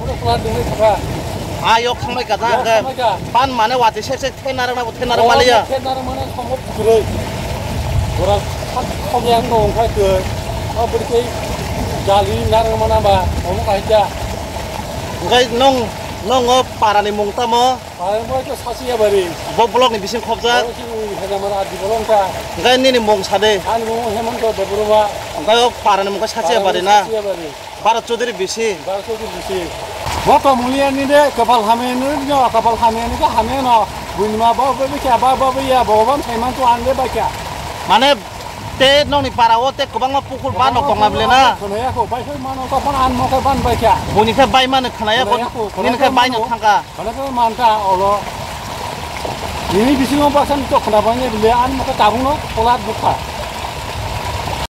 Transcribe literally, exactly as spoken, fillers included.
Abo to plan dungwi thangkha. Ah, yok thangbai ka, yok thangkha. Thangbai ka. Pan mane wati sek sek the narang na bo the narang maliya. Oh, the narang mane somok kwrwi. Bora sak khobya wngkha wngkha twi. O bwrwi tei jali narang mana ba omo kaisa. Hwnkhe nong, nongo parani mung tamo? Parani mung khe Sachiya Bari. Bo block ni bising khobjak? Bo sini Hedamara Adi block wngkha. Hwnkhe nini mung sade? Ani mung Hemanta Debbarma. Hwnkhe o parani mung khe Sachiya Bari na? Sachiya Bari. Bharat Chaudhary bisi. Bharat Chaudhary bisi. Bo to mulia ni de, kapal hamya ni de, kapal hamya ni de, hamya no. Buini ma bo, bo, bo, kya, ba, ba, ba, ya, bo, bo, thaiman tu an de, ba, kya. Mane, te nokni para o te kwbangma pukhur ba nok tongna bile na? Khwnaya ko, bai, bai, mano, to, ban, an, mo, khe, ban, bai, kya. Buini khe bai mano khwnaya ko, khwnaya ko, nini khe khwnaya bai no mano. Thangka. Khwnaya ko, manta, olo. Nini bisingo baksa ni to khwna bangya bile, an, mo, khe, tabung no, kola, bukha.